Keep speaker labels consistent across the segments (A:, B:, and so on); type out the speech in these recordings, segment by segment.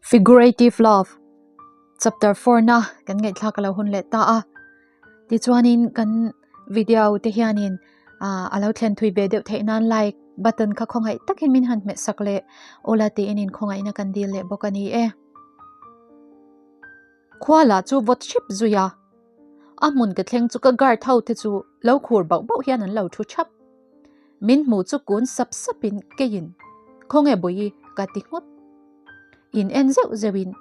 A: Figurative Love Chapter 4 na kan ngaihthlak a lo hun leh ta a. Tichuanin kan video te hianin ah a lo thlen thui ve deuh theih nan like button kha khawngaih takin min han hmeh sak leh ula tiin inkhawngaihna kan dil leh bawk a ni e. Khua lah chu vawt hrep zui a, a hmun ka thleng chu ka guard ho te chu lo khur bauh bauh hian an lo thu thap. Min hmu chu kun sap sap in keiin khawnge bawi ka ti nghut. In en zeuh zeuh in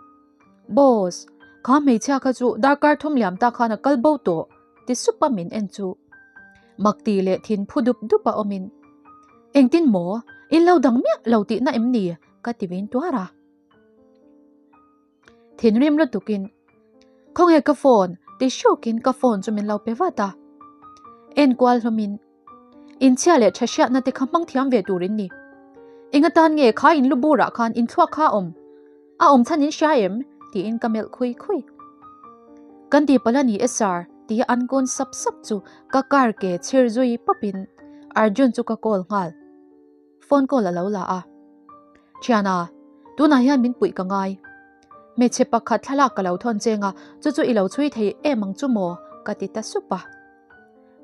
A: Boss, kha hmeichhia kha chu darkar thum liam ta khan a kal bo tawh ti sup a min en chu. Mak ti leh thin phu dup dup a awm in Engtin maw? In lo dang miah lo tihna em ni? ka ti vin tuar a. Thinrim lutukin, Khawnge ka phone? ti hrukin ka phone chu min lo pe vat a. Enkual hlawmin, Inchhia leh tha hriatna te kha hmang thiam ve tur in ni. Eng atan nge kha in lu burah khan in thluak kha a awm? A awm chhan in hria em? tiin ka melh khui khui. Kan ti palh a ni e sir, tia an kawn sap sap chu ka car ke chhir zui pawpin Arjun chu ka call nghal. Phone call a lo la a. Thiana, tunah hian min puih ka ngai. Hmeichhe pakhat thlalak ka lo thawn cheng a, chu chu i lo chhui thei em ang chu maw? ka ti ta sup a.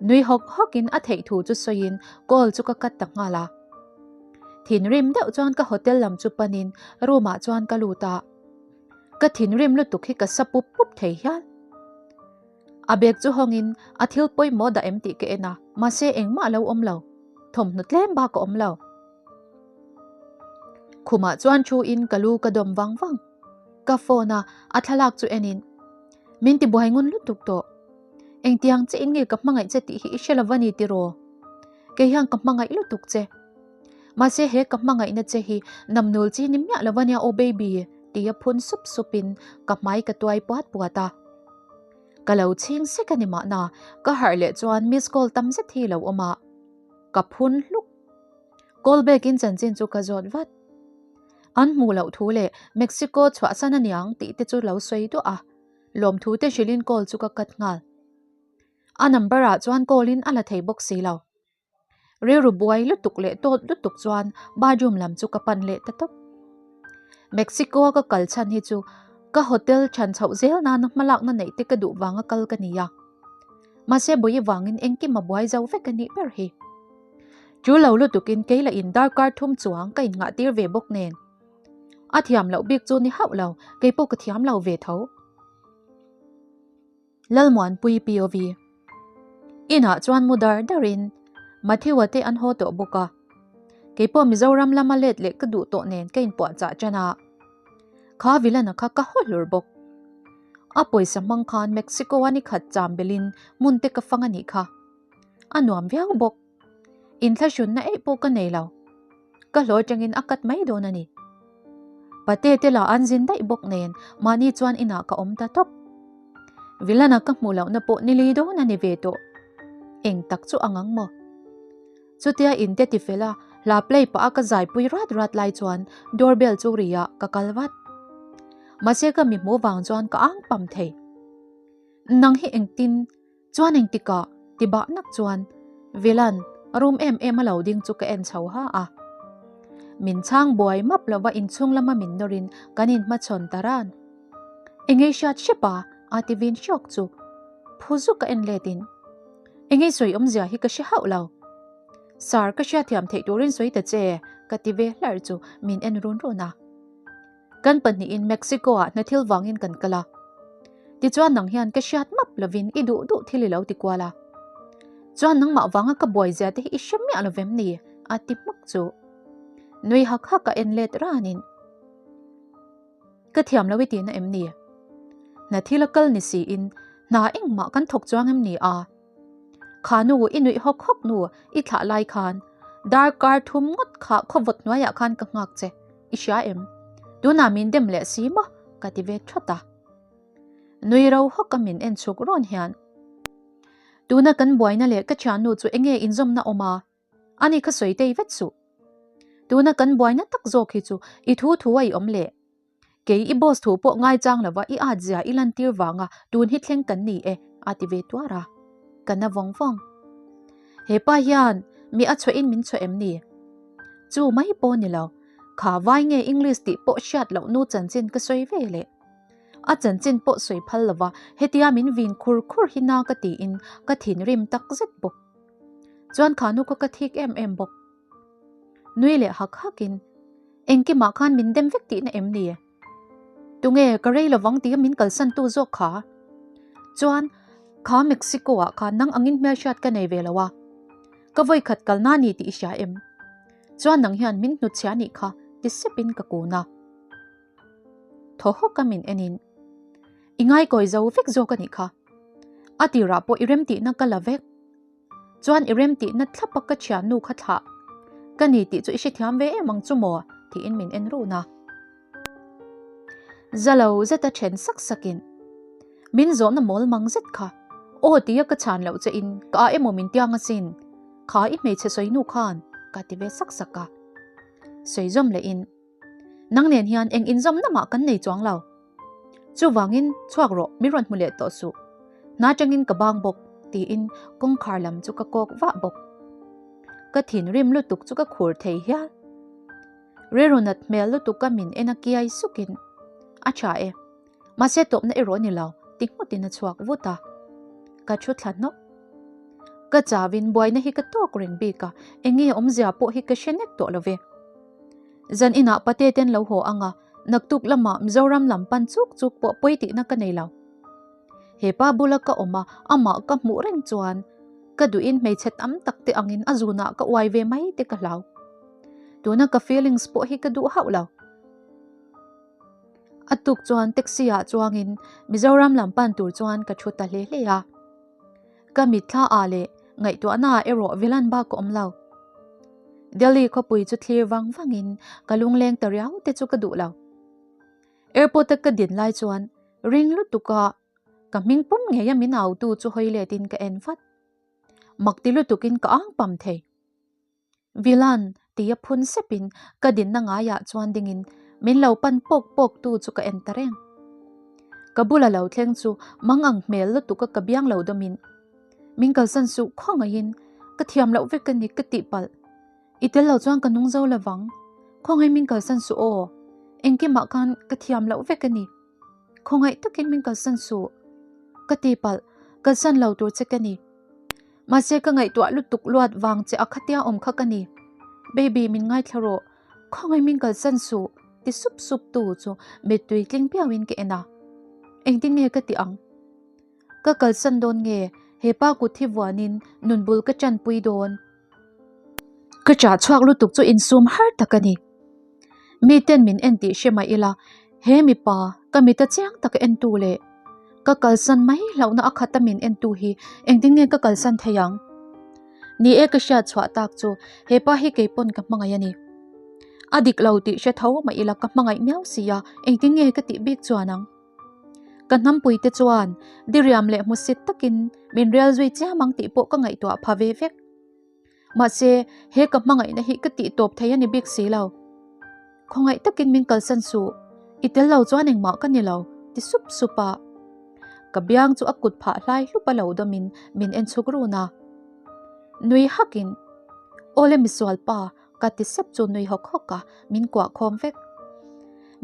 A: Nui hawk hawkin a theih thu chu sawiin call chu ka cut ta nghal a. Thinrim deuh chuan ka hotel lam chu panin room ah chuan ka lut a. Ka thinrim lutuk hi ka sa pup pup thei hial. A bag chu hawngin a thil pawimawh dah em tih ka en a, mahse engmah a lo awm lo. Thawmhnaw tlem bak a awm lo. Khumah chuan thu in ka lu ka dawm vang vang. Ka phone a a thlalak chu en in min ti buai ngun lutuk tawh. Engtiang che in nge ka hmangaih che tih hi i hre lo a ni tiraw? Kei hian ka hmangaih lutuk che. Mahse he ka hmangaihna che hi namnul chi ni miah lo a nia aw baby tia phun sup sup in ka hmai ka tuai puat puat a. Ka lo chhing sek a ni mahna ka harh leh chuan miss call tam zet hi lo awm a. Ka phun hluk. Call back in chanchin chu ka zawt vat. An hmuh loh thu leh Mexico chhuahsan a niang tih te chu lo sawi duah a, lawmthu te hrilhin call chu ka cut nghal. A number ah chuan call in a la thei bawk si lo. Rilru buai lutuk leh tawt lutuk chuan bathroom lam chu ka pan leh ta tawp. Mexico a ka kal chhan hi chu ka hotel chhan chhoh zel nana hmalakna neih te ka duh vanga kal ka ni a. Mahse bawi vangin engkim a buai zo vek a nih ber hi. Chu lo lutukin kei lah in darkar thum chuang ka in ngah tir ve bawk nen. A thiam loh bik chu ni hauh lo, kei pawh ka thiam lo ve tho. Lalmuanpui POV. Inah chuan mu dar darin Matthew-a te an haw tawh bawk a. Kei pawh Mizoram lama let leh ka duh tawh nen ka inpuahchah ṭan a. Kha Vilana kha ka haw hlur bawk. A pawisa hmang khan Mexico-a ni khat cham belin hmun te ka fang a nih kha. A nuam viau bawk. Inthlahrunna eih pawh ka nei lo. Ka hlaw atangin a kat mai dawn a ni. Pate te lah an zin daih bawk nen mahni chuan inah ka awm ta tawp. Vilana ka hmuh lohna pawh nili dawn a ni ve tawh. Eng tak chu ang ang maw? Chutia inte ti fel a, hla play pah a ka zaipui rat rat lai chuan door bell chu ri ah ka kal vat. Mahse ka mi hmuh vang chuan ka ang pam thei. Nang hi engtin Chuan engtikah ti bah nak chuan Vilan rum em em a lo ding chu ka en chho ha a. Min chhang buai map lova inchhung lama min nawrin kan inhmachhawn ta ran. Engei hriat hrep a, a ti vin hrawk chu phu zuk ka en let in. Engei sawi awmzia hi ka hre hauh lo. Sir ka hriatthiam theih turin sawi ta che ka ti ve hlar chu min en run run a. Kan pahnihin Mexico ah hna thil vangin kan kal a. Tichuan nang hian ka hriat map lovin i duh duh thil i lo ti kual a. Chuan nangmah vanga ka buai zia te hi i hre miah lovem ni? a ti hmuk chu. Nui hak hak a en let ranin. Ka thiam lo i tihna em ni? Hna thil a kal ni siin hna engmah kan thawk chuang em ni a? Kha nu i nuih hawk hawk nu i thlah lai khan darkar thum ngawt kha khawvawt hnuaiah khan ka nghak che i hria em? Tunah min dem leh si maw? ka ti ve thawt a. Nui ro hawk a min en chhuk rawn hian tuna kan buaina leh ka thiannu chu enge inzawmna awm a? Ani kha sawi tei vet suh. Tuna kan buaina tak zawk hi chu i thu thu a i awm leh. Kei i boss thu pawh ngaichang lova i at zia i lantir vanga tun hi thleng kan ni e, a ti ve tuar a. Ka na vawng vawng. He pa hian mi a chhuahin min chhuah em ni? Chu mai pawh ni lo. Kha vai nge English tih pawh hriat loh nu chanchin ka sawi ve leh. A chanchin pawh sawi phal lova hetia min vin khur khur hi na ka tiin ka thinrim tak zet bawk. Chuan kha nu kha ka thik em em bawk. Nui leh hak hakin, Engkimah khan min dem vek tihna em ni? Tunge ka rei lovang tia min kalsan tu zawk kha? Chuan kha Mexico ah khan nang angin hmelhriat ka nei ve lo a, ka vawikhat kalna ni tih i hria em? Chuan nang hian min hnutchhia nih kha ti sepin ka kun a. Thaw hawk a min enin, I ngaikawi zo vek zawk a nih kha. A tirah pawh i remtihna ka la vek. Chuan i remtihna thlapa ka thiannu kha thlah ka ni tih chu i hrethiam ve em ang chu maw? tiin min en run a. Za lo zeta then sak sakin, Min zawhna mawl mang zet kha, aw tia ka chhan loh che in ka ah emaw min tiang asin, kha i hmeichhe sawinu khan ka ti ve sak sak a. Sawi zawm lehin, Nang nen hian eng inzawmna mah kan nei chuang lo. Chuvangin chhuak rawh, min rawn hmu leh tawh suh. Hna atangin ka bang bawk, tiin kawngkhar lam chu ka kawk vah bawk. Ka thinrim lutuk chu ka khur thei hial. Rilru nat hmel lutuk a min en a kiai sukin, A tha e. Mahse tawpna erawh ni lo, ti nghutin a chhuak vut a. Ka thu thla hnawk. Ka chauin buaina hi ka tawk reng bik a, eng nge awmzia pawh hi ka hre nek tawh lo ve. Zan inah pate ten lo haw ang a, naktuk lamah Mizoram lam pan chuk chuk pawh pawi tihna ka nei lo. He pa bula ka awm a, amah ka hmuh reng chuan ka duhin hmeichhe tam tak te angin a zunah ka uai ve mai te ka hlau. Tuna ka feelings pawh hi ka duh hauh lo. A tuk chuan taxi ah chuangin Mizoram lam pan tur chuan ka thu ta hle hle a. Ka mitthla ah leh ngaihtuahna ah erawh Vilan bak ka awm lo. Delhi khawpui chu thlir vang vangin ka lungleng ta riau te chu ka duh lo. Airport a ka din lai chuan ring lutuk a ka hming pum ngei a min au tu chu hawi let in ka en vat. Mak ti lutuk in ka ang pam thei. Vilan, tia phun sepin ka dinna ngaiah chuan dingin min lo pan pawk pawk tu chu ka en ta reng. Ka bula lo thleng chu mang ang hmel lutuk a ka biang lo dawmin min kalsan suh khawngaihin ka thiam loh vek a ni ka tih palh. I tel lo chuan ka nung zo lovang, khawngaih min kalsan suh aw, engkimah khan ka thiam loh vek a ni. Khawngaih takin min kalsan suh. Ka tih palh, kalsan lo tur che ka ni. Mahse ka ngaihtuah lutuk luat vang che a khatia awm kha ka ni. Baby min ngaithla rawh, khawngaih min kalsan suh ti sup sup tu chu mittui tling piauin ka en a. Engtin nge ka ti ang? Ka kalsan dawn nge hepa kut hi vuanin nun bul ka tanpui dawn? Ka chah chhuak lutuk chu insum har tak a ni. Miten min en tih hre mah ila, he mipa ka mita chiang taka entu leh ka kalsan mai hlauhna a khata min entu hi engtin nge ka kalsan thei ang? Ni e ka hriat chhuah tak chu hepa hi keipawn ka hmangaih a ni. A dik lo tih hre tho mah ila ka hmangaih miau si a, engtin nge ka tih bik chuan ang? Ka hnampuite chuan diriam leh hmusit takin min rel zui chiam ang tih pawh ka ngaihtuah pha ve vek. Mahse, he ka hmangaihna hi ka tih tawp thei a ni bik si lo. Khawngaih takin min kalsan suh, i tel lo chuan engmah ka ni lo, ti sup sup a. Ka biang chu a kut phah hlai hlup a lo dawmin min en chhuk run a. Nui hakin, Awle misual pa, Ka ti sep chu nui hawk hawk a, min kuah khawm vek.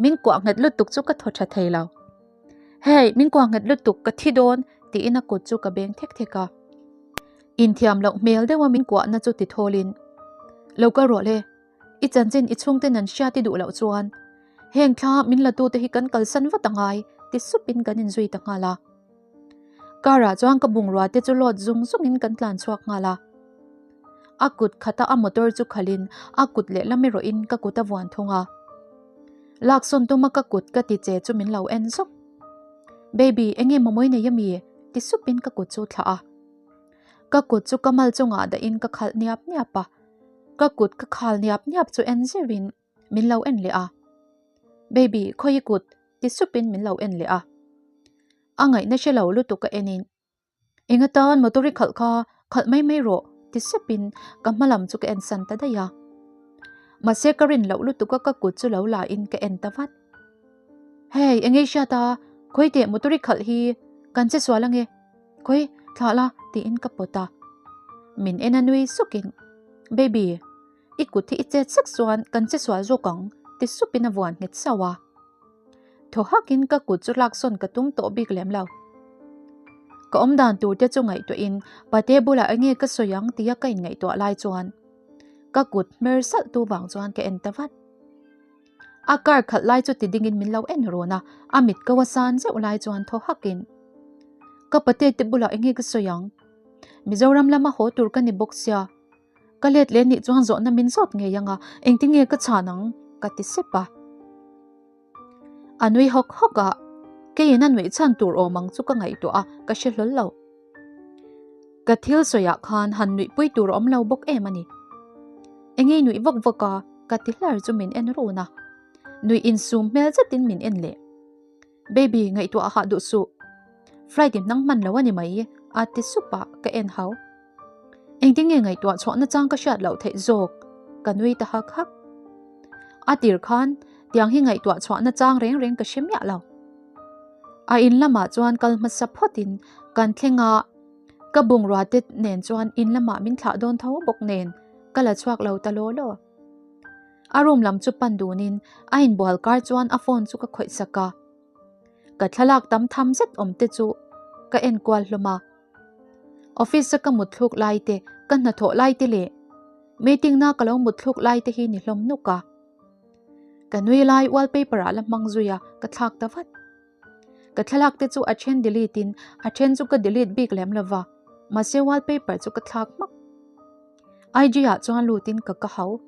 A: Min kuah nghet lutuk chu ka thaw tha thei lo. Hey, min kuah nghet lutuk, ka thi dawn, tiin a kut chu ka beng thek thek a. Inthiam loh hmel deuha min kuahna chu ti thawlin, Lo kal rawh le, i chanchin i chhungten an hriat i duh loh chuan heng thla min la tute hi kan kalsan vat a ngai, ti supin kan inzui ta nghal a. Car ah chuan ka bungrua te chu load zung zungin kan tlan chhuak nghal a. A kut khata a motor chu khalhin a kut lehlam erawhin ka kut a vuan thung a. Laksawn tuma ka kut ka ti che chu min lo en zawk. Baby, enge mawmawi nei ami? ti supin ka kut chu thlah a. Ka kut chu ka mal chungah dahin ka khalh niap niap a. Ka kut ka khal niap niap chu en zeuhin min lo en leh a. Baby, khawi i kut? ti supin min lo en leh a. A ngaihna hre lo lutuk a enin Eng atan motor i khalh kha, khalh mai mai rawh ti sepin ka hma lam chu ka en san ta daih a. Mahse ka rin loh lutuk a ka kut chu lo la in ka en ta vat. Hey, eng ei hriat a, khawi teh motor i khalh hi kan che sual ange, khawi thlah la tiin ka pawt a. Min en a nui sukin, Baby. I kut hi i chet sek chuan kan che sual zawk ang, ti supin a vuan nghet sauh a. Thaw hakin ka kut chu laksawn ka tum tawh bik lem lo. Ka awm dan tur te chu ngaihtuahin pate bulah enge ka sawi ang tia ka inngaihtuah lai chuan ka kut hmer salh tu vang chuan ka en ta vat. A car khalh lai chu ti dingin min lo en rawn a, a mit ko a san zeuh lai chuan thaw hakin ka pate te bulah enge ka sawi ang? Mizoram lama haw tur ka ni bawk sia. Ka let leh nih chuan zawhna min zawt ngei ang a, engtin nge ka chhan ang? ka ti sep a. A nui hawk hawk a, keiin a nuih chhan tur awm ang chu ka ngaihtuah a, ka hre hlawl lo. Ka thil sawiah khan han nuihpui tur a awm lo bawk em a ni. Enge i nuih vak vak a? ka ti hlar chu min en run a. Nuih insum hmel zetin min en leh. Baby, ngaihtuah hah duh suh. Flight in hnang hman lo a ni mai, a ti sup a, ka en hau. Engtin nge ngaihtuah chhuah nachang ka hriat loh theih zawk? Ka nui ta hak hak. A tir khan tiang hi ngaihtuah chhuah nachang reng reng ka hre miah lo. A in lamah chuan kal hmasa phawtin kan thleng a, ka bungrua te nen chuan in lamah min thlah dawn tho bawk nen ka la chhuak lo ta law law. A room lam chu pan dunin a inbual kar chuan a phone chu ka khawih sak a. Ka thlalak tam tham zet awm te chu ka en kual hlawm a. Office a ka mut thluk lai te, ka hnathawh lai te leh meeting na ka lo mut thluk lai te hi ni hlawm nuk a. Ka nui lai wallpaper ah la hmang zui a, ka thlak ta vat. Ka thlalak te chu a then delete in a then chu ka delete bik lem lova, mahse wallpaper chu ka thlak hmak. IG ah chuan lut in ka ka hau.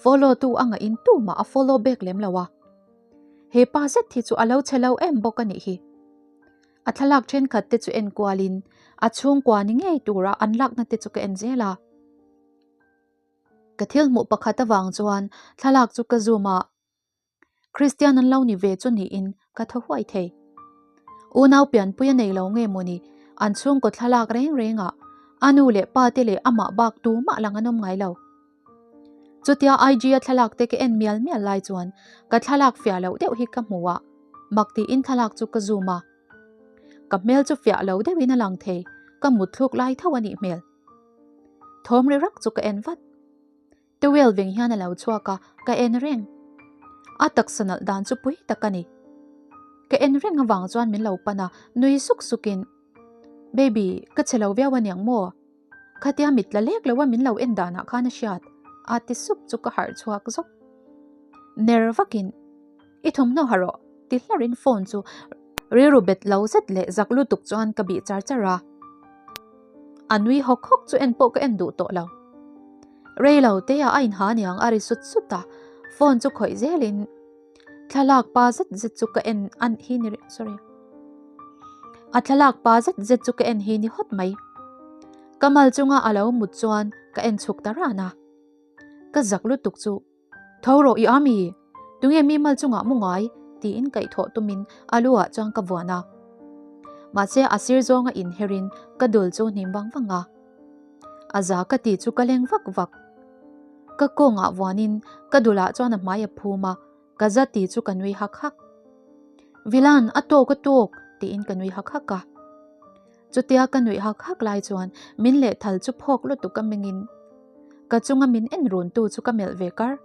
A: Follow tu a ngah in tumah a follow back lem lo a. He pa zet hi chu a lo chhe lo em bawk a nih hi. A thlalak thenkhat te chu en kualin a chhungkua ni ngei tura an lakna te chu ka en zel a. Ka thil hmuh pakhat avang chuan thlalak chu ka zoom a, Kristian an lo ni ve chu niin ka thaw huai thei. Unau pianpui a nei lo nge mawni an chhungkaw thlalak reng rengah a nu leh pa te leh amah bak tumah lang an awm ngai lo. Chutia IG a thlalak te ka en mial mial lai chuan ka thlalak fiah loh deuh hi ka hmu a, mak tiin thlalak chu ka zoom a. Ka hmel chu fiah lo deuhin a lang thei, ka mut thluk lai tho a nih hmel. Thawm ri rak chu ka en vat. Towel veng hian a lo chhuak a, ka en reng. A taksa nalh dan chu pui tak a ni. Ka en reng avang chuan min lo pan a, nui suk sukin, Baby, ka che lo viau aniang maw? Khatia mit la lek lo a min lo en danah khan a hriat, a ti sup chu ka harh chhuak zawk. Ner vakin, I thawmhnaw ha rawh, ti hlarin phone chu rilru bet lo zet leh zak lutuk chuan ka bih char char a. A nui hawk hawk chu en pawh ka en duh tawh lo. Rei lo te ah a inha aniang a ri sut sut a, phone chu khawih zelin thlalak pa zet zet chu ka en an hi ni sorry a thlalak pa zet zet chu ka en hi ni hawt mai. Ka mal chunga a lo mut chuan ka en chhuk ta ran a. Ka zak lutuk chu Tho rawh i ami? Tunge mi mal chungah mu ngai? tiin kaihthawh tumin a lu ah chuan ka vuan a. Mahse a sir zawnga inherin ka dul chu hnim vang vang a. A za ka ti chu ka leng vak vak. Ka kawngah vuanin ka dulah chuan a hmai a phum a, ka za ti chu ka nui hak hak. Vilan, a tawk a tawk! tiin ka nui hak hak a. Chutia ka nuih hak hak lai chuan min lehthal chu phawk lutuk a mengin ka chunga min en run tu chu ka melh ve kar.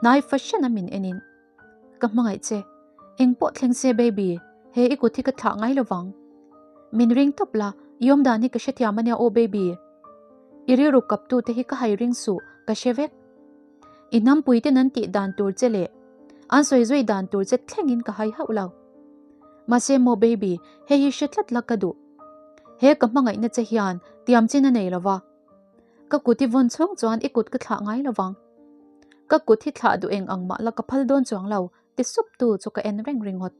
A: Hnai fahran a min enin ka hmangaih che, eng pawh thleng se baby, he i kut hi ka thlah ngai lovang. Min ring tawp la, i awmdan hi ka hrethiam ania aw baby. I rilru kap tu te hi ka hai ring suh, ka hre vek. I hnampui ten an tih dan tur che leh an sawi zui dan tur che thlengin ka hai hauh lo. Mahse maw baby, hei hi hre tlat la ka duh. He ka hmangaihna che hian tiam chin a nei lo va. Ka kut i vawn chhung chuan i kut ka thlah ngai lo vang. Ka kut hi thlah duh eng ang mah la ka phal dawn chuang lo, ti sup tu chu ka en reng ringawt.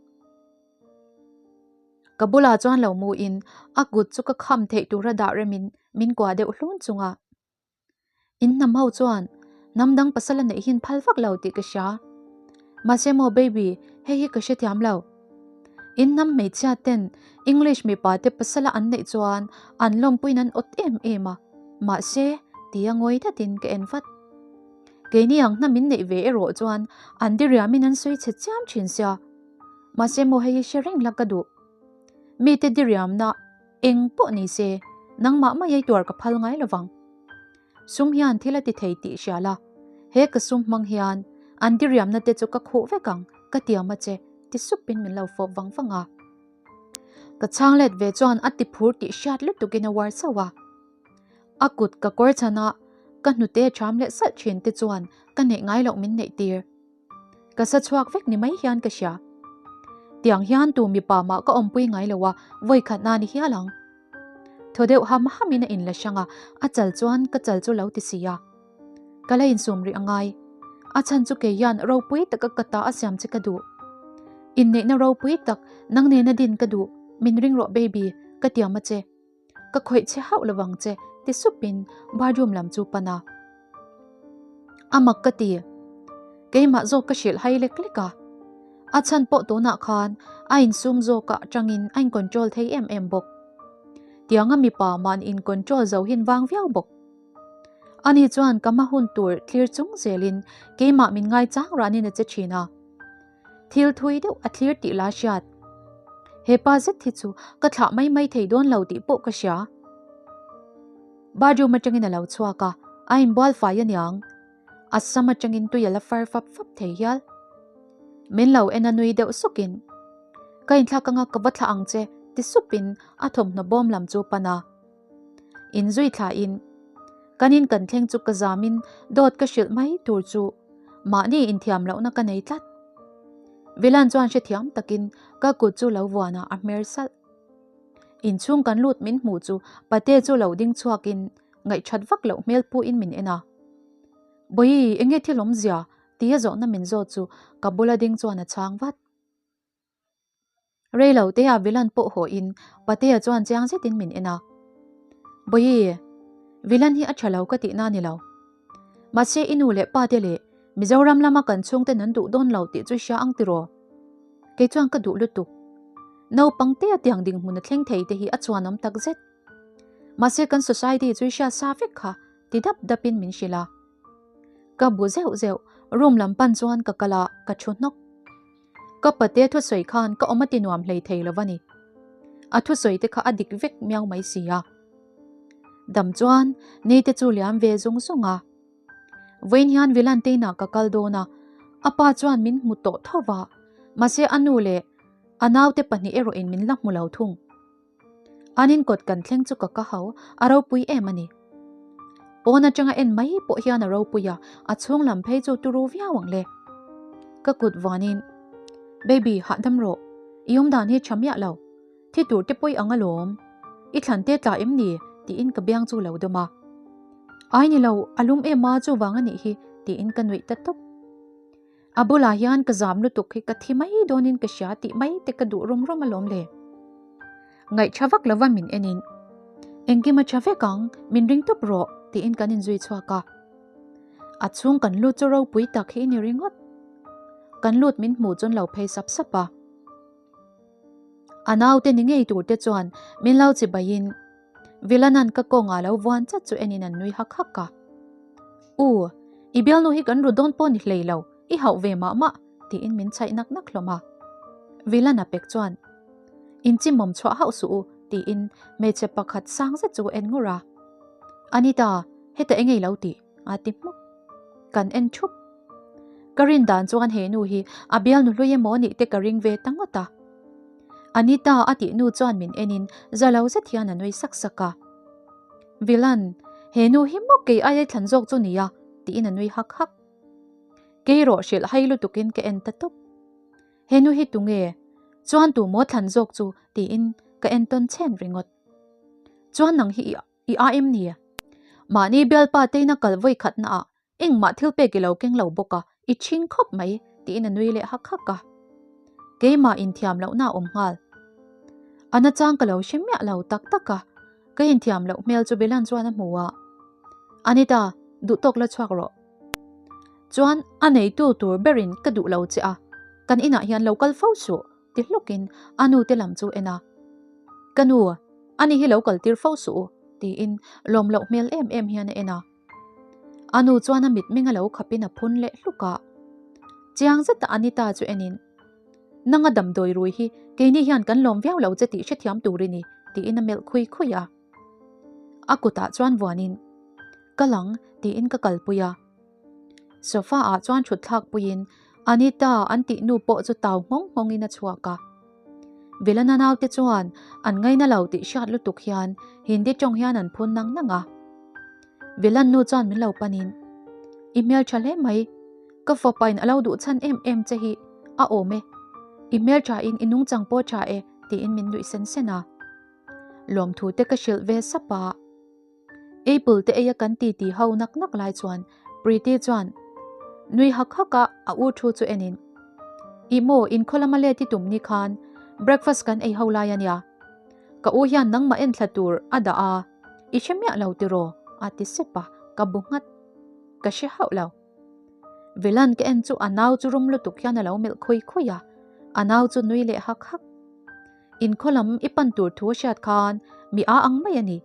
A: Ka bulah chuan lo mu in a kut chu ka kham theih tura dah remin min kuah deuh hlun chunga. In hnam ho chuan hnam dang pasal a neih hin phal vak lo tih ka hria. Mahse maw baby, hei hi ka hrethiam lo. In hnam hmeichhia ten English mipa te pasala an neih chuan an lawmpuiin an awt em em a, mahse tia ngawi datin ka en vat. Keini ang hnam in neih ve erawh chuan an diriamin an sawi chhe chiam thin sia. Mahse maw hei hi hre reng la ka duh. Mite diriamna Eng pawh ni se, nangmah mai ei tuar ka phal ngai lovang. Sum hian thil a ti thei tih hria la, he ka sum hmang hian an diriamna te chu ka khuh vek ang, ka tiam a che, ti supin min lo fawp vang vang a. Ka chhang let ve chuan a ti phur tih hriat lutukin a uar chauh a. A kut ka kawr chhan a, ka hnute ṭham leh salh ṭhin te chuan ka neih ngai loh min neih tir. Ka sa chhuak vek ni mai hian ka hria. Tiang hian tu mipa mah ka awmpui ngai lo a, vawi khat na ni hial ang. Thaw deuh ham ham in a inla hrang a, a chal chuan ka chal chu lo ti si a. Ka la insum rih a ngai. A chhan chu kei hian ropui taka ka ta a siam che ka duh. Inneihna ropui tak nang nena din ka duh, min ring rawh baby, ka tiam a che. Ka khawih che hauh lovang che ti supin bathroom lam chu pan a. A mak ka ti. Keimah zawk ka hrilh hai lek lek a. A chhan pawh tunah khan a insum zawk ah tangin a in control thei em em bawk. Tianga mipa mahni in control zo hin vang viau bawk. Ani chuan ka hma hun tur thlir chung zelin keimah min ngaichang ranin a che thin a. Thil thui deuh a thlir tih la hriat. He pa zet hi chu ka thlah mai mai thei dawn lo tih pawh ka hria. Bathroom atangin a lo chhuak a, a inbual fai aniang. A sam atangin tui a la far fap fap thei hial. Min lo en a nui deuh sukin, Ka inthlak anga ka va thlah ang che ti supin a thawmhnaw bawm lam chu pan a. Inzui thlahin kan in kan thleng chu ka zamin dawt ka hrilh mai tur chu mahni inthiam lohna ka nei tlat. Vilan chuan hrethiam takin ka kut chu lo vuanah a hmer salh. Inchhung kan lut min hmuh chu pate chu lo ding chhuakin ngaihthat vak loh hmel puin min en a. Bawihi enge thil awmzia tia zawhna min zawt chu ka bula ding chuan a chhang vat. Rei lo te a Vilan pawh haw in Patea chuan chiang zet in min en a. Bawihi, Vilan hi a tha lo ka tih na ni lo. Mahse i nu leh pa te leh Mizoram lama kan chhung ten an duh dawn lo tih chu hria ang tiraw? Kei chuan ka duh lutuk. Naupang te a tiang dinghmun a thleng thei te hi a chuanawm tak zet. Mahse kan society chu i hria sa vek kha ti dap dap in min hrilh a. Ka bu zeuh zeuh, room lam pan chuan ka kal a, ka thu hnawk. Ka pate thusawi khan ka awm a ti nuam hlei thei lo va ni. A thusawi te kha a dik vek miau mai si a. Dam chuan nei te chu liam ve zung zung a. Vawiin hian Vilanteinah ka kal dawn a, a pa chuan min hmu tawh tho va, mahse a nu leh a naute pahnih erawhin min la hmu lo thung. An inkawt kan thleng chu ka ka hau, a ropui em a ni. Pawn atanga en mai pawh hian a ropui a, a chhung lam phei chu turu viau ang le. Ka kut vuanin, Baby, hahdam rawh. I awmdan hi tha miah lo. Thi tur te pawi ang alawm. I thlan te tla em ni? tiin ka biang chu lo dawm a. Ai ni lo, a lum em a, chuvang a nih hi, tiin ka nuih ta tawp. A bulah hian ka zam lutuk hi ka thi mai dawnin ka hria tih mai te ka duh rum rum alawm le. Ngaihṭha vak lova min enin, Engkim a ṭha vek ang, min ring tawp rawh tiin kan inzui chhuak a. A chhung kan lut chu ropui tak hi i ni ringawt. Kan lut min hmuh chuan lo phei sap sap a. A naute ni ngei tur te chuan min lo chibaiin Vilanan ka kawngah lo vuan chat chu enin an nui hak hak a. U, i bialnu hi kan ru dawn pawh ni hlei lo, i hauh ve mah mah, tiin min chhaih nak nak hlawm a. Vilana pek chuan, Inchimawm chhuah hauh suh u, tiin hmeichhe pakhat sang zet chu en ngur a. Anita, heta eng ei lo tih? a ti hmuk. Kan en thup. Ka rin dan chuan he nu hi a bialnu hlui emaw nih te ka ring ve ta ngawt a. Anita a tih nu chuan min enin za lo zet hian a nui sak sak a. Vilan, he nu hi maw kei aia thlan zawk chu nia tiin a nui hak hak. Kei rawh hrilh hai lutukin ka en ta tawp. He nu hi tunge? Chuan tu maw thlan zawk chu tiin ka en tawn chhen ringawt. Chuan nang hi i a em ni? Mahni bialpa teina kal vawi khatna ah Engmah thil pek i lo keng lo bawk a, i ṭhing khawp mai, tiin a nui leh hak hak a. Keimah inthiam lohna a awm nghal. A nachang ka lo hre miah lo tak tak a, ka inthiam loh hmel chu Bilan chuan a hmu a. Anita, duhtawk la chhuak rawh. Chuan a neitu tur berin ka duh lo che a, kan inah hian lo kal fo suh, ti hlukin a nu te lam chu en a. Ka nu, ani hi lo kaltir fo suh u, tiin lawm loh hmel em em hian a en a. A nu chuan a mitmeng a lo khapin a phun leh hluk a. Chiang zeta Anita chu enin, Nanga damdawi rui hi keini hian kan lawm viau lo che tih hrethiam tur i ni, tiin a melh khui khui a. A kutah chuan vuanin, Kal ang, tiin ka kalpui a. Sofa ah chuan thut thlak puiin Anita an tih nu pawh chu tau nghawng nghawngin a chhuak a. Vilana naute chuan an ngaina lo tih hriat lutuk hian Hindi tawng hian an phun nang nang a. Vilan nu chuan min lo panin, I hmeltha hle mai, ka fapa in a lo duh chhan em em che hi a awm e, i hmeltha in i nungchang pawh tha e tiin min nuih sen sen a. Lawmthu te ka hrilh ve sap a. Apple te eia kan ti ti ho nak nak lai chuan Preeti chuan nui hak hak a a u thu chu enin, Ih maw inkhaw lama let i tum ni khan breakfast kan ei ho lai a nia. Ka u hian nangmah en thla tur a dah a, i hre miah lo tiraw? a ti sep a, ka bu nghat. Ka hre hauh lo. Vilan ka en chu a nau chu rum lutuk hian a lo melh khawi khawi a, a nau chu nui leh hak hak. Inkhaw lam i pan tur thu a hriat khan mi a ang mai a ni.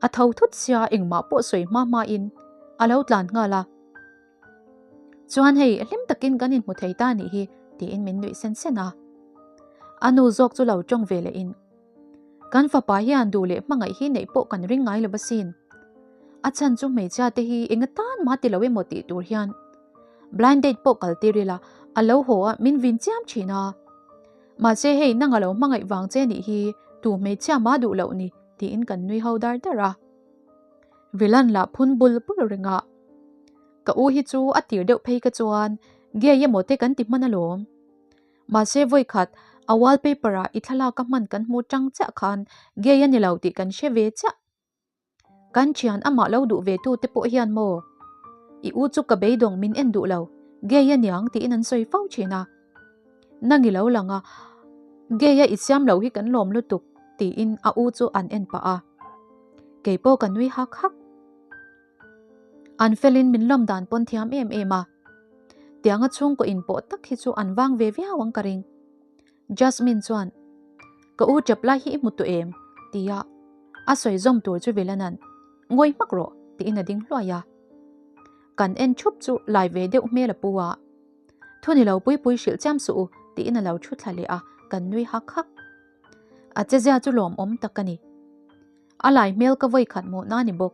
A: A tho thut sia engmah pawh sawi hma hmain a lo tlan nghal a. Chuan hei hlim takin kan inhmu thei ta nih hi tiin min nuih sen sen a. A nu zawk chu lo tawng ve lehin, Kan fapa hian duh leh hmangaih hi neih pawh kan ring ngai lo asin. A chhan chu hmeichhia te hi enga tan mah ti lo emaw tih tur hian blind date pawh kal tir ila a lo haw a min vin chiam thin a. Mahse hei nang a lo hmangaih vang che nih hi tu hmeichhia mah duh loh ni tiin kan nui ho dar dar a. Vilan lah phun bul bul reng a. Ka u hi chu a tir deuh phei ka chuan gay emaw te kan ti hman alawm. Mahse vawikhat a wallpaper ah i thlalak a hman kan hmu tang chiah khan gay a ni lo tih kan hre ve chiah. Kan thian amah lo duh ve tu te pawh hian maw i u chu ka beidawng min en duh lo gay a niang tiin an sawi fo thin a. Nang i lo lang a, gay a i siam lo hi kan lawm lutuk tiin a u chu an en pah a. Kei pawh ka nui hak hak. An felin min lawm dan pawn thiam em em a. Tianga chhungkaw inpawh tak hi chu an vang ve viau ang ka ring. Jasmine chuan, Ka u tap lai hi i hmu tawh em? tia a sawi zawm tur chu Vilanan, Ngawi hmak rawh, tiin a ding hluai a. Kan en thup chu lai ve deuh hmel a pu a. Thu ni lo pui pui hrilh chiam suh u, tiin a lo thu thla leh a, kan nui hak hak. A chezia chu lawmawm tak a ni. A lai hmel ka vawi khat hmuh na ni bawk.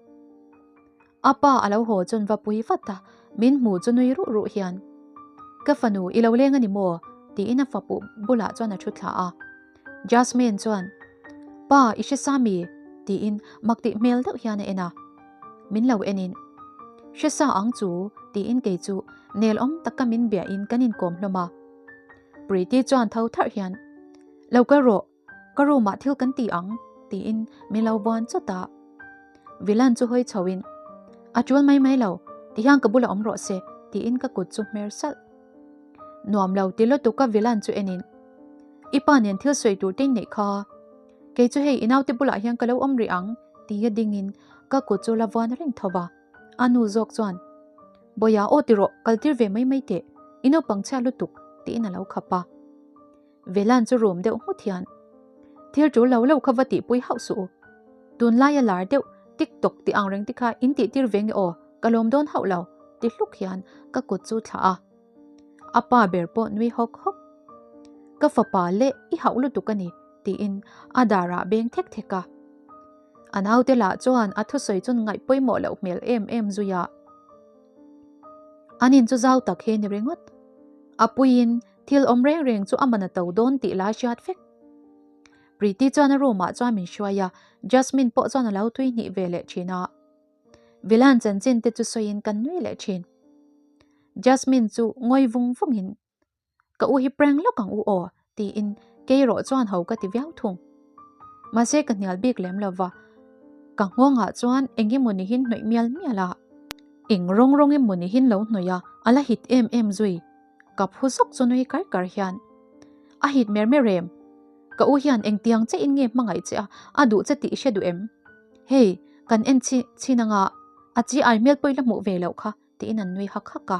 A: A pa a lo haw chuan va pui vat a, min hmu chu nui ruh ruh hian, Ka fanu i lo leng a ni maw? tiin a fapu bulah chuan a thu thla a. Jasmine chuan, Pa, i hre sa mi? tiin mak tih hmel deuh hian a en a. Min lo enin, Hre sa ang chu, tiin kei chu nel awm taka min biahin kan inkawm hlawm a. Preeti chuan tho tharh hian, Lo kal rawh, Ka room ah thil kan ti ang tiin min lo buan chawt a. Vilan chu hawi chho in a tul mai mai lo tihian ka bulah awm rawh se tiin ka kut chu hmer salh. Nuam lo ti lutuk a Vilan chu en in i pa nen thil sawi tur te in neih kha kei chu hei i naute bulah hian ka lo awm rih ang tia ding in ka kut chu la vuan reng tho va. A nu zawk chuan Bawiha aw ti rawh kal tir ve mai mai teh i naupang chhia lutuk tiin a lo khap a. Velan chu rum deuh nghut hian, Thil tul lo lo kha va tihpui hauh suh u. Tunlaia lar deuh TikTok tih ang reng te kha in tihtir ve nge aw, ka lawm dawn hauh lo, ti hluk hian ka kut chu thlah a. A pa ber pawh nui hawk hawk. Ka fapa leh i hauh lutuk a ni, tiin a darah beng thek thek a. A naute lah chuan a thusawi chu ngaih pawimawh loh hmel em em zui a. An in chu zau tak hi a ni ringawt. A puiin Thil awm reng reng chu a man a to dawn tih lai hriat vek. Preeti chuan a room ah chuan min hruai a, Jasmine pawh chuan a lo tui hnih ve leh thin a. Vilan chanchin te chu sawiin kan nui leh thin. Jasmine chu ngawi vung vung in, Ka u hi prank lawk ang u aw tiin kei erawh chuan ho ka ti viau thung. Mahse ka hnial bik lem lo va, ka nghawngah chuan eng emaw nihin hnawih mial mial a. Eng rawng rawng emaw nihin lo hnawih a, a la hit em em zui. Ka phu zawk chu nui kar kar hian a hit mer mer em? Ka u hian engtiang che in nge hmangaih che a, a duh che tih i hre duh em? Hei, kan en chhin chhin anga a chi ai hmel pawh i la hmuh ve loh kha tiin an nui hak hak a.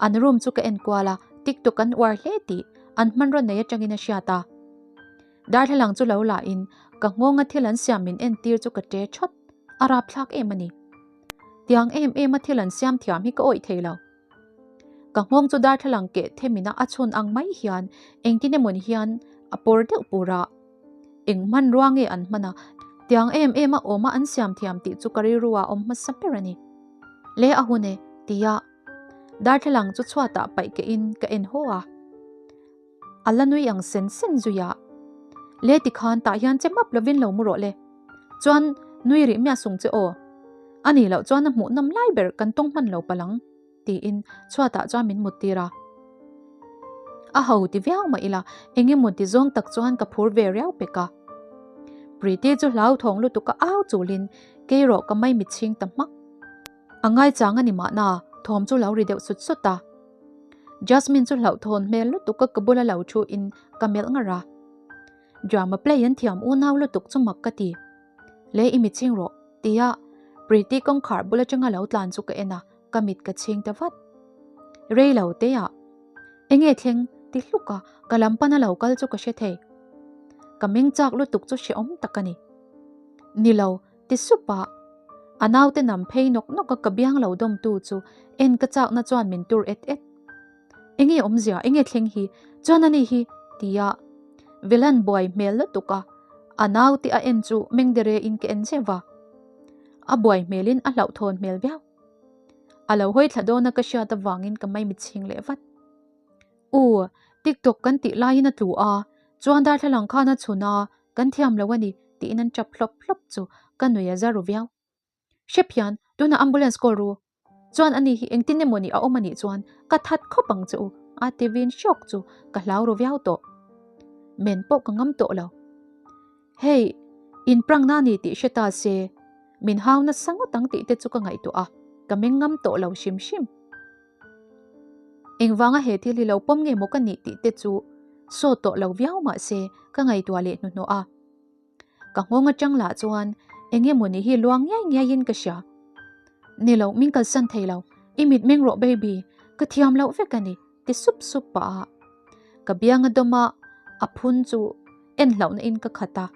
A: An room chu ka en kual a, TikTok an uar hle tih an hmanraw nei atangin a hriat a. Darthlalang chu lo la in ka nghawnga thil an siam min en tir chu ka ṭe ṭhawt, a rapthlak em a ni. Tiang em em a thil an siam thiam hi ka awih thei lo. Ka nghawng chu darthlalang keh themina a chhun ang mai hian engtin emawni hian a pawr deuh pur a. Eng hmanrua nge an hman a, Tiang em em a awm a an siam thiam tih chu ka rilru ah awm hmasa ber a ni. Le a hun e, tia darthlalang chu chhuatah paih keh in ka en haw a. A la nui ang sen sen zui a. Le tikhan tah hian che map lovin lo mu rawh le. Chuan nui rih miah sung che aw. A nih loh chuan a hmuh nawm lai ber kan tawng hman lo palh ang, tiin chhuatah chuan min mut tir a. A ho ti viau mah ila eng emaw ti zawng tak chuan ka phur ve riau pek a. Preeti chu hlauthawng lutuk a au chulin kei rawh ka mai mitchhing ta hmak. A ngaichang a ni mahna thawm chu lo ri deuh sut sut a. Jasmine chu hlauhthawn hmel lutuk a ka bula lo thu in ka melh ngar a. Drama play an thiam unau lutuk chu mak ka ti. Le i mit chhing rawh tia Preeti kawngkhar bul atanga lo tlan chu ka en a, ka mit ka chhing ta vat. Rei lo te ah enge thleng ti hluk a ka lam pana lo kal chu ka hre thei. Ka meng chak lutuk chu hrehawm tak a ni. Ni lo Ti sup a, a naute nam phei nawk nawk a ka biang lo dawm tu chu en ka chakna chuan min tur et et. Enge awmzia, enge thleng hi, chuan ani hi ti a Velan buai hmel lutuk a, a naute a en chu mengdere in ka en zeuh a. A buai hmel in a hlauhthawn hmel viau. A lo hawi thla dawn a ka hriat avangin ka maimichhing leh vat. U, TikTok kan tih laiin a tlu a, chuan darthlalang khan a chhun a, kan thiam lo a ni tiin an tap hlawp hlawp chu ka nui a za ru viau. Hrep hian tunah ambulance call ru chuan ani hi engtin emaw ni a awm a nih chuan ka that khawp ang che u a ti vin hrawk chu ka hlau ru viau tawh. Men pawh ka ngam tawh lo. Hei, in prank na ni tih hre ta se, min hau nasa ngawt ang tih te chu ka ngaihtuah a, ka meng ngam tawh lo hrim hrim. Engvanga he thil hi lo pawm nge maw ka nih tih te chu sawt tawh lo viau mah se ka ngaihtuah leh hnuhnawh a. Ka nghawng atang lah chuan eng emaw ni hi luang ngiai ngiai in ka hria. Ni lo, min kalsan thei lo, i mit meng rawh baby, ka thiam loh vek a ni ti sup sup pah a. Ka biang a dawm a, a phun chu en hlauhna in ka khat a.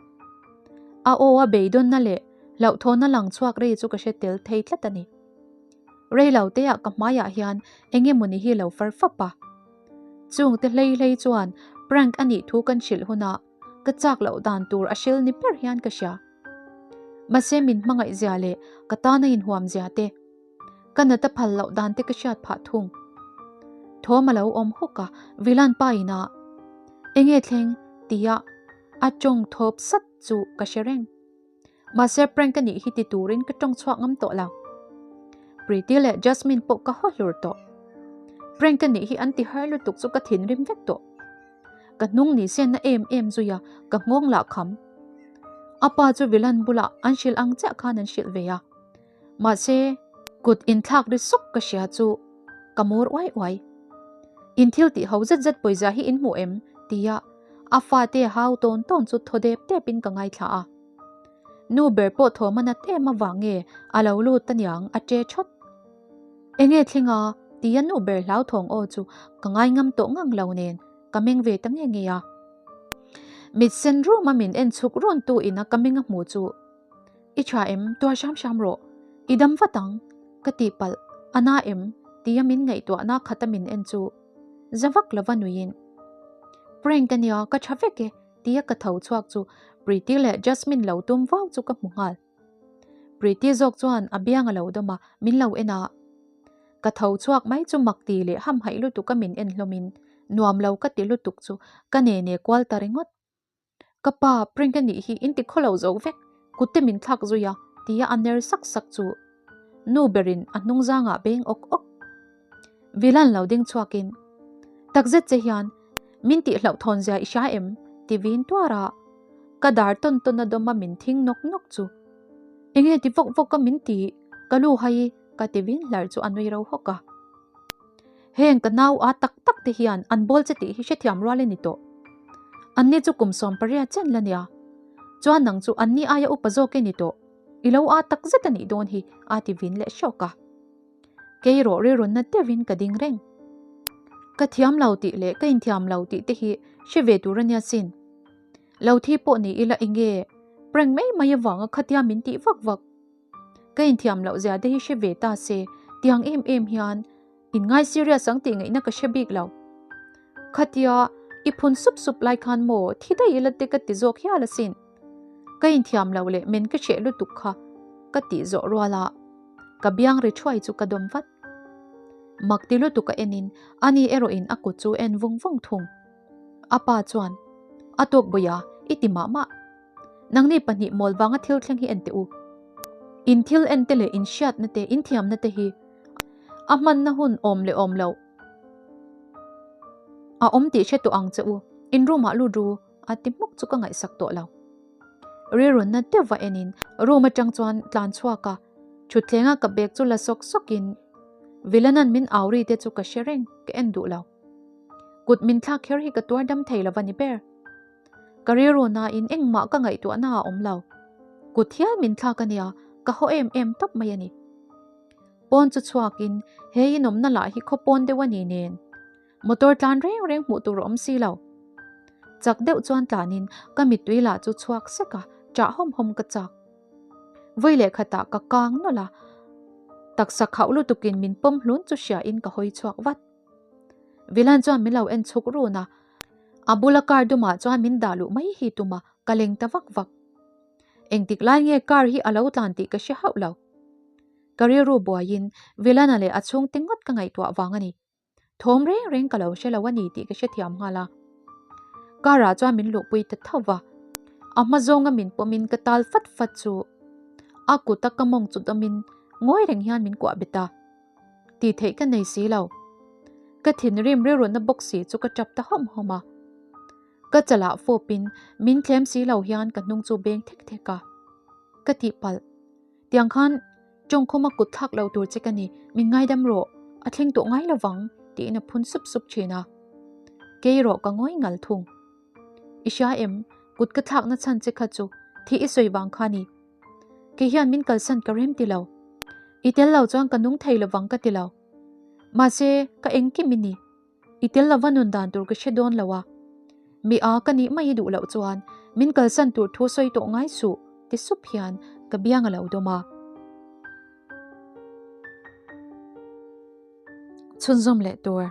A: A aw a beidawnna leh hlauhthawna lang chhuak rei chu ka hre tel thei tlat a ni. Rei lo te ah ka hmaiah hian eng emaw ni hi lo far fap a. Chung te hlei hlei chuan prank a nih thu kan hrilh hunah ka chak loh dan tur a hril ni ber hian ka hria. Mahse min hmangaih zia leh ka tana inhuam zia te, ka nata phal loh dan te ka hriat phah thung. Thawm a lo awm hawk a, Vilan pa inah enge thleng tia a tawng thawp sat chu ka hre reng. Mahse prank a nih hi ti turin ka tawng chhuak ngam tawh lo. Preeti leh Jasmine pawh ka haw hlur tawh. Prank a nih hi an ti har lutuk chu ka thinrim vek tawh. Ka hnung ni se na em em zui a, ka nghawng lah kham. A pa chu Vilan bulah an hrilh ang chiah khan an hrilh ve a. Mahse, kut inthlak ri sawk ka hria chu ka mur uai uai. In thil tih ho zet zet pawizia hi in hmu em? tia a fate hau tawn tawn chu thaw dep depin ka ngaithla a. Nu ber pawh thawm a nat em avang nge a lo lut aniang a che thawt. Enge thleng a? tia nu ber hlauthawng aw chu ka ngaingam tawh ngang lo nen ka meng ve ta nge nge a. Mit sen rum a min en chhuk rawn tu ina ka meng a hmu chu I tha em? Tuar hram hram rawh. I dam vat ang. Ka tih palh. A na em? Tia min ngaihtuahna khata min en chu za vak lova nuiin. Prank ania, ka tha vek e tia ka tho chhuak chu Preeti leh Jasmine lo tum vau chu ka hmu nghal. Preeti zawk chuan a biang a lo dawm a, min lo en a. Ka tho chhuak mai chu mak ti leh hamhaih lutuk a min en hlawmin nuam lo ka ti lutuk chu ka nene kual ta ringawt. Ka pa, prank a nih hi in ti khaw lo zo vek, kut te min thlak zui a, tia a ner sak sak chu nu berin a hnung zangah beng awk awk. Vilan lo ding chhuakin, Takzet che hian min tih hlauhthawn zia i hria em? ti vin tuar a, ka dar tawn tawn a dawm a min thing nawk nawk chu. Enge ti vawk vawk a min ti, ka lu hai i ka ti vin hlar chu a nui ro hawk a. Heng ka nau a tak tak te hian an bawl che tih hi hrethiam rual i ni tawh. Anni chu kum 18 chen la nia. Chuan nang chu anni aia upa zawk i ni tawh. I lo a tak zet a nih dawn hi a ti vin leh hrawk a. Kei rawh rilrunna deuhin ka ding reng. Ka thiam lo tih leh ka inthiam lo tih te hi hre ve tur a nia sin. Lo thi pawh ni ila enge prank mai mai avanga khatia min tih vak vak. Ka inthiam loh zia te hi hre ve ta se, tiang em em hian in ngai serious ang tih ngaihna ka hre bik lo. Khatia i phun sup sup lai khan maw thi daih ila te ka ti zawk hial asin. Ka inthiam lo leh men ka hreh lutuk kha ka tih zawh rual a, ka biang ri thuai chu ka dawm vat. Mak ti lutuk a enin ani erawhin a kut chu en vung vung thung. A pa chuan, A tawk bawiha, i ti mah mah. Nangni pahnih mawl vanga thil thleng hi en teh u. In thil en te leh in hriatna te, in thiamna te hi a hmanna hun awm leh awm loh a awm tih hre tawh ang che u. In room ah lut ru a ti hmuk chu ka ngaihsak tawh lo. Rilrunna deuh va enin room atang chuan tlan chhuak a, thutthleng a ka bag chu la sawk sawkin Villanan min au ri te chu ka hre reng, ka en duh lo. Kut min thlak kher hi ka tuar dam thei lo va ni ber. Ka rilru nain engmah ka ngaihtuahna a awm lo. Kut hial min thlak a nia, ka haw em em tawp mai a ni. Pawn chu chhuakin he inawmna lah hi khaw pawn deuh a ni nen. Motor tlan reng reng hmuh tur a awm si lo. Chak deuh chuan tlanin ka mittui lah chu chhuak sek a, ṭah hawm hawm ka chak. Vawi leh khatah ka kang nawlh a, taksa khauh lutukin min pawm hlun chu hriain ka hawi chhuak vat. Vilan chuan min lo en chhuk run a, a bula car dumah chuan min dah luh mai hi tum a, ka leng ta vak vak. Engtik lai nge car hi a lo tlan tih ka hre hauh lo. Ka rilru buaiin Vilana leh a chhungte ngawt ka ngaihtuah vang a ni. Thawm reng reng ka lo hre lo a ni tih ka hrethiam nghal a. Car ah chuan min luhpui ta tho va, a hma zawnga min pawmin ka tal fat fat chu a kut a ka mawng chu dawmin ngawi reng hian min kuah bet a. Tih theih ka nei si lo. Ka thinrim rilrutna bawk si chu ka tap ta hawm hawm a. Ka chalah fawpin min thlem si lo hian ka hnung chu beng thek thek a. Ka tihpalh. Tiang khan tawngkhawma kut thlak lo tur che ka ni, min ngaidam rawh, a thleng tawh ngai lovang, tiin a phun sup sup thin a. Kei erawh ka ngawi ngal thung. I hria em, kut ka thlakna chhan che kha chu thih i sawi vang kha ni. Kei hian min kalsan ka rem ti lo. I tel lo chuan ka nung thei lovang ka ti lo. Mahse, ka engkim i ni. I tel lova nun dan tur ka hre dawn lo a, mi a ka nih mai i duh loh chuan min kalsan tur thu sawi tawh ngai suh ti sup hian ka biang a lo dawm a. Chhunzawm leh tur.